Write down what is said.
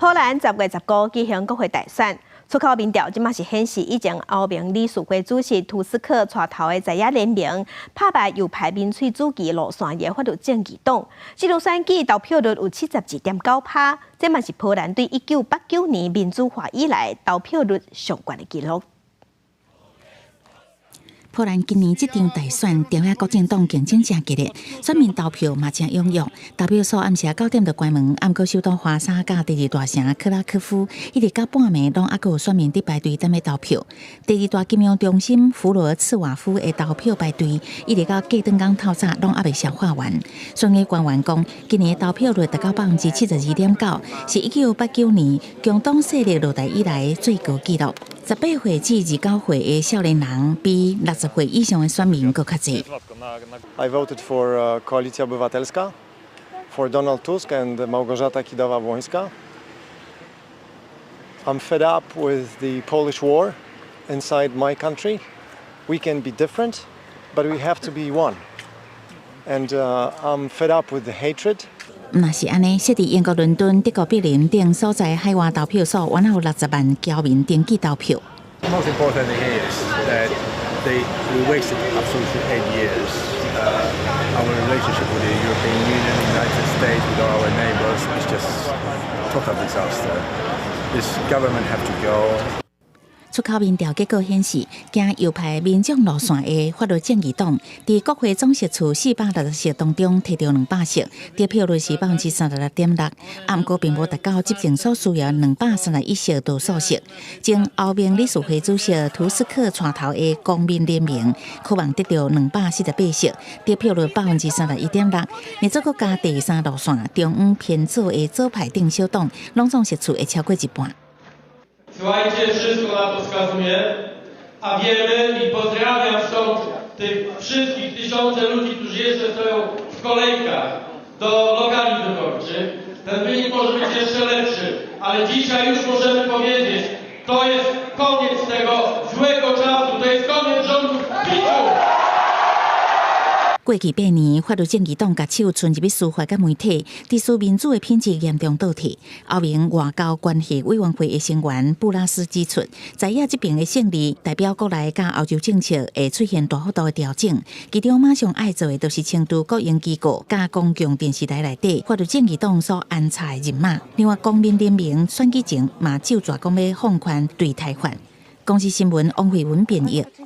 波蘭10月15舉行國會大選，出口民調這馬是顯示，以前歐盟理事會主席圖斯克帶頭的在野聯盟拍敗右派民粹主義路線的法律正義黨。這場選舉投票率有72.9趴，這嘛是波蘭對1989年民主化以來投票率上懸的紀錄。波蘭今年這場大選，朝野各政黨競爭誠激烈，選民投票嘛誠踴躍。投票所暗時9點就關門，毋過首都華沙佮第二大城克拉科夫，一直到半暝攏猶閣有選民佇排隊等欲投票。第二大金融中心弗羅茨瓦夫的投票排隊，一直到隔轉工透早攏猶未消化完。選舉官員講，今年的投票率達到72.9%，是1989年共黨勢力落台以來最高紀錄。18歲至29歲的少年人比60歲以上的選民閣較濟。 I voted for Koalicja Obywatelska, for Donald Tusk and Małgorzata Kidawa-Błońska. I'm fed up with the Polish war inside my country. We can be different, but we have to be one. And I'm fed up with the hatred. 若是按呢，設佇英國倫敦、德國柏林等所在海外投票所，原來有60萬僑民登記投票。 Most important thing is that we wasted absolutely 8 years. Our relationship with the European Union, United States, with all our neighbors is just total disaster. This government have to go. 出口民調結果顯示，行右派民眾路線的法律正義黨，佇國會總席次460席當中，提著200席，得票率是36.6%，毋過並無達到執政所需要231席多數席。前歐盟理事會主席圖斯克帶頭的公民聯盟，可望得著248席，得票率31.6%。而這國家第三路線中央偏左的左派陣小黨，攏總席次會超過一半。 Słuchajcie, wszystko na to wskazuje, a wiemy i pozdrawiam stąd tych wszystkich tysiące ludzi, którzy jeszcze stoją w kolejkach do lokali wyborczych. Ten wynik może być jeszcze lepszy, ale dzisiaj już możemy powiedzieć, to jest koniec tego złego czasu, to jest koniec rządów PiSu! 過去8年，法律正義黨共手伸入去司法佮媒體，支持民主的品質嚴重倒退。歐盟外交關係委員會的成員布拉斯指出，在野這邊的勝利代表國內佮歐洲政策會出現大幅度的調整。其中馬上愛做的，就是清除國營機構佮公共電視台內底法律正義黨所安插的人馬。另外，公民聯盟選舉前嘛咒詛講欲放寬對台法。公視新聞王慧文編譯。